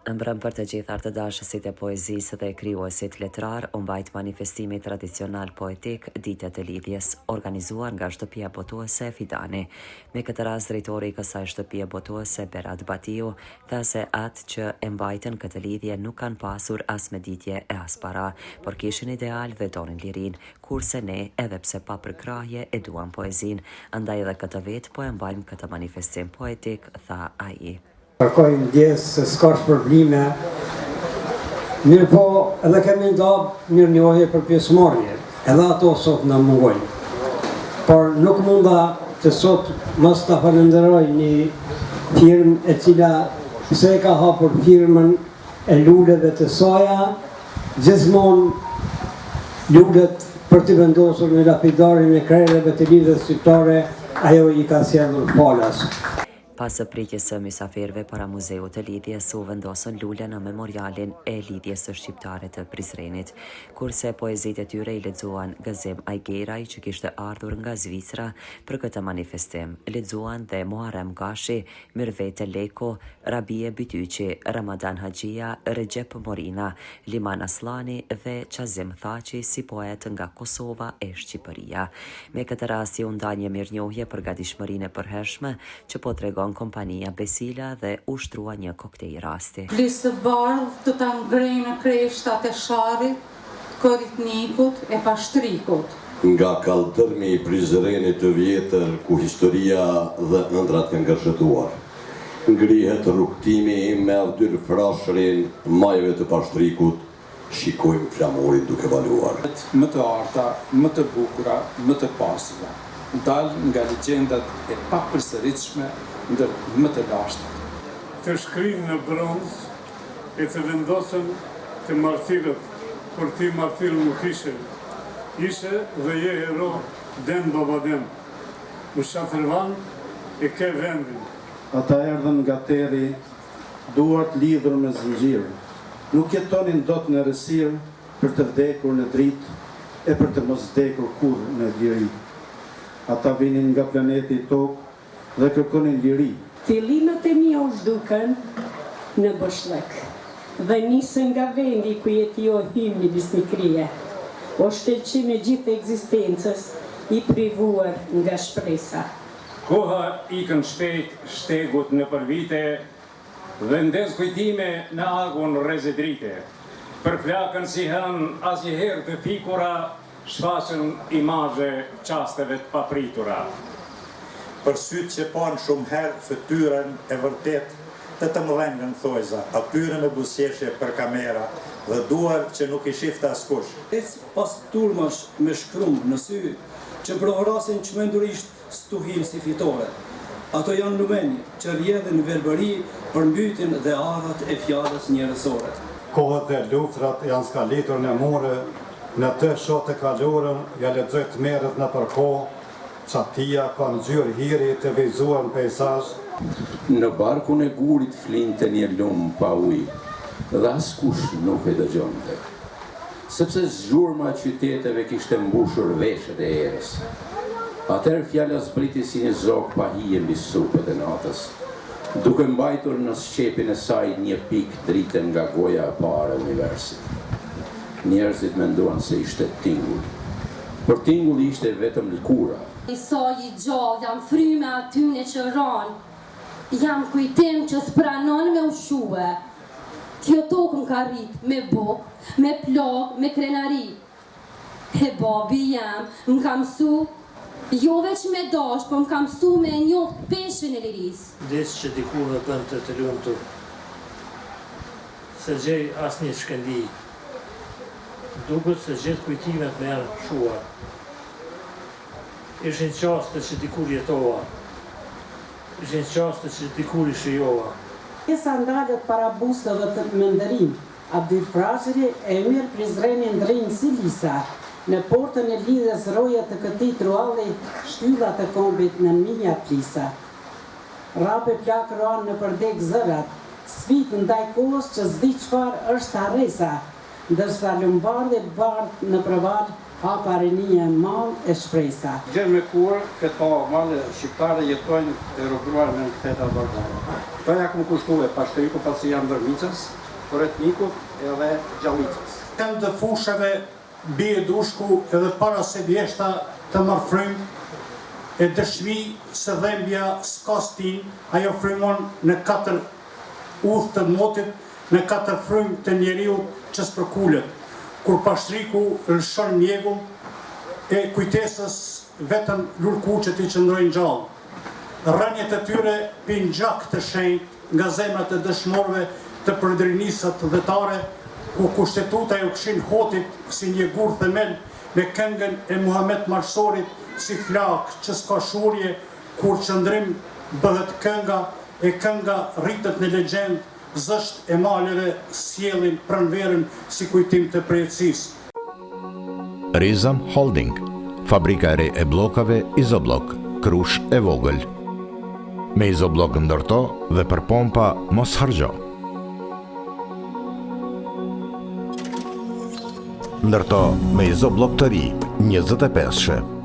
Mbrëmë për të gjithë artëdashësit e poezisë dhe krijuesit letrarë u mbajt manifestimi tradicional poetik Ditët e Lidhjes, organizuar nga shtëpia botuese Fidani. Me këtë rast drejtori i kësaj shtëpie botuese Berat Batiu tha se atë që e mbajtën këtë lidhje nuk kanë pasur as mëditje e as para, por kishin ideal dhe donin lirinë, kurse ne edhe pse pa përkrahje e duam poezinë, andaj edhe këtë vit po e mbajmë këtë manifestim poetik, tha ai. Kërkoj ndjesë se s'ka shpërblime, mirëpo edhe kemi nda mirënjohje për pjesëmarrje, edhe ato sot na mungojnë. Por nuk munda që sot mos ta falënderoj një firmë e cila pse e ka hapur firmën e luleve të saja, gjithmonë lulet për t'i vendosur në lapidarin e krerëve të Lidhjes Shqiptare, ajo i ka sjellur falas. Pas pritjes së mysafirëve para Muzeut të Lidhjes u vendosën lule në memorialin e Lidhjes Shqiptare të Prizrenit. Kurse poezitë e tyre i lexuan Gëzim Ajgeraj që kishte ardhur nga Zvicra për këtë manifestim. Lexuan dhe Muharrem Gashi, Myrvete Leko, Rabije Bytyqi, Ramadan Haxhia, Rexhep Morina, Liman Asllani dhe Qazim Thaçi si poetë nga Kosova e Shqipëria. Me këtë rast iu nda një mirënjohje për gatishmërinë e përhershme që po tregon kompania Besila dhe u shtrua një koktej rasti. Lis të bardhë do ta ngrejnë kreshtat e Sharrit, Koritnikut e Pashtrikut. Nga kalldërmi i Prizrenit të vjetër ku historia dhe ëndrrat janë gërshetuar, ngrihet rrugëtimi im me Avdyl Frashërin majeve të Pashtrikut, Shikojmë flamurin duke valuar. Më të arta, më të bukura, më të pasura, dalë nga legjendat e papërsëritshme ndër më të lashtat. Të shkrijnë në bronz e të vendosen te martirët, por ti martir nuk ishe. Ishe dhe je hero dem babadem. Në shatërvan e ke vendin. Ata erdhën nga terri Duart lidhur me zinxhirë. Nuk jetonin dot në errësirë për të vdekur në dritë e për të mos vdekur kurrë në liri. Ata vinin nga planeti Tokë dhe kërkonin liri. Fillimet e mia u zhdukën në boshllëk dhe nisën nga vendi ku je ti o himn i besnikërie, o shkëlqim i gjithë ekzistencës i privuar nga shpresa. Koha ikën shpejt shtegut nëpër vite dhe ndez kujtime në agun rreze drite. Përflaken si hënë asnjëherë të fikura shfaqen imazhe çasteve të papritura. Për sytë që panë shumë herë fytyrën e vërtetë të të mëdhenjve në thojza, atyre me buzëqeshje për kamera dhe duar që nuk i shifte askush. Ec pas turmash me shkrumb në sy, që brohorasin çmendurisht stuhinë si fitore. Ato janë lumenj që rrjedhin verbëri përmbytin dhe arat e fjalës njerëzore. Kohët dhe luftrat janë skalitur në mure, në të shoh të kalurën, ia lexoj tmerret nëpër kohë, çatia ka ngjyrë hiri të vijëzuar në peizazh. Në barkun e gurit flinte një lumë pa ujë dhe askush nuk e dëgjonte. Sepse zhurma e qyteteve kishte mbushur veshët e erës. Atëherë fjala zbriti si një zog pa hije mbi supet e natës, duke mbajtur në sqepin e saj një pikë drite nga goja e parë e universit. Njerëzit menduan se ishte tingull. Por tingulli ishte vetëm lëkura. I saj i gjallë jam frymë e atyne që ranë Jam kujtim që s'pranon me u shue Kjo tokë m'ka rrit me bukë, me plagë, me krenari E babi jem m'ka msu jo veç me dashtë po m'ka msu me e njoft peshën e lirisë. Diç që dikur më bënte të lumtur. S'e gjej asnjë shkëndijë. Duket se gjithë kujtimet më janë shuar. Ishin çaste që dikur jetova. Ishin çaste që dikur i shijova. Pjesa ndalet para busteve të me nderim, Abdyl Frashëri e Emir Prizreni ndrijnë si lisa, në portën e lidhjes roje të këtij trualli shtylla të kombit nën mija plisa. Rrape plakë ranë nëpër degë zërat, sfidë ndaj kohës që s'di çfarë është harresa, ndërsa lumbardhi bart nëpër valë. Hapa rinia mall e shpresa. Gjer me kur këto male shqiptare jetojnë të robëruar nën kthetra barbare. Këto ja kum kushtue Pashtrikut pasi jam Dhërmicës, Koretnikut edhe Gjallicës. Kënd të fushave bie dushku edhe para se vjeshta të marrë frymë e dëshmi se dhembja s'ka stinë ajo frymon në katër udhë të motit në katër frymë të njeriut që s'përkulet kur Pashtriku lëshon mjegull e kujtesës vetëm lulëkuqet i qëndrojnë gjallë rrënjët e tyre pinë gjak të shenjtë nga zemrat e dëshmorëve të përdrinisë atdhetare ku kushtetuta iu kshin Hotit si një gur themel me këngën e Muhamet Malësorit si flakë që s'ka shurje kur qëndrim bëhet kënga e kënga rritet në legjendë zësht e maleve sjellin pranverën si kujtim të përjetësisë. Rizam Holding, fabrika e re e bllokave Izobllok, Krushë e Vogël. Me Izobllok ndërto dhe për pompa mos harxho. Ndërto me Izobllok të ri, 25-she.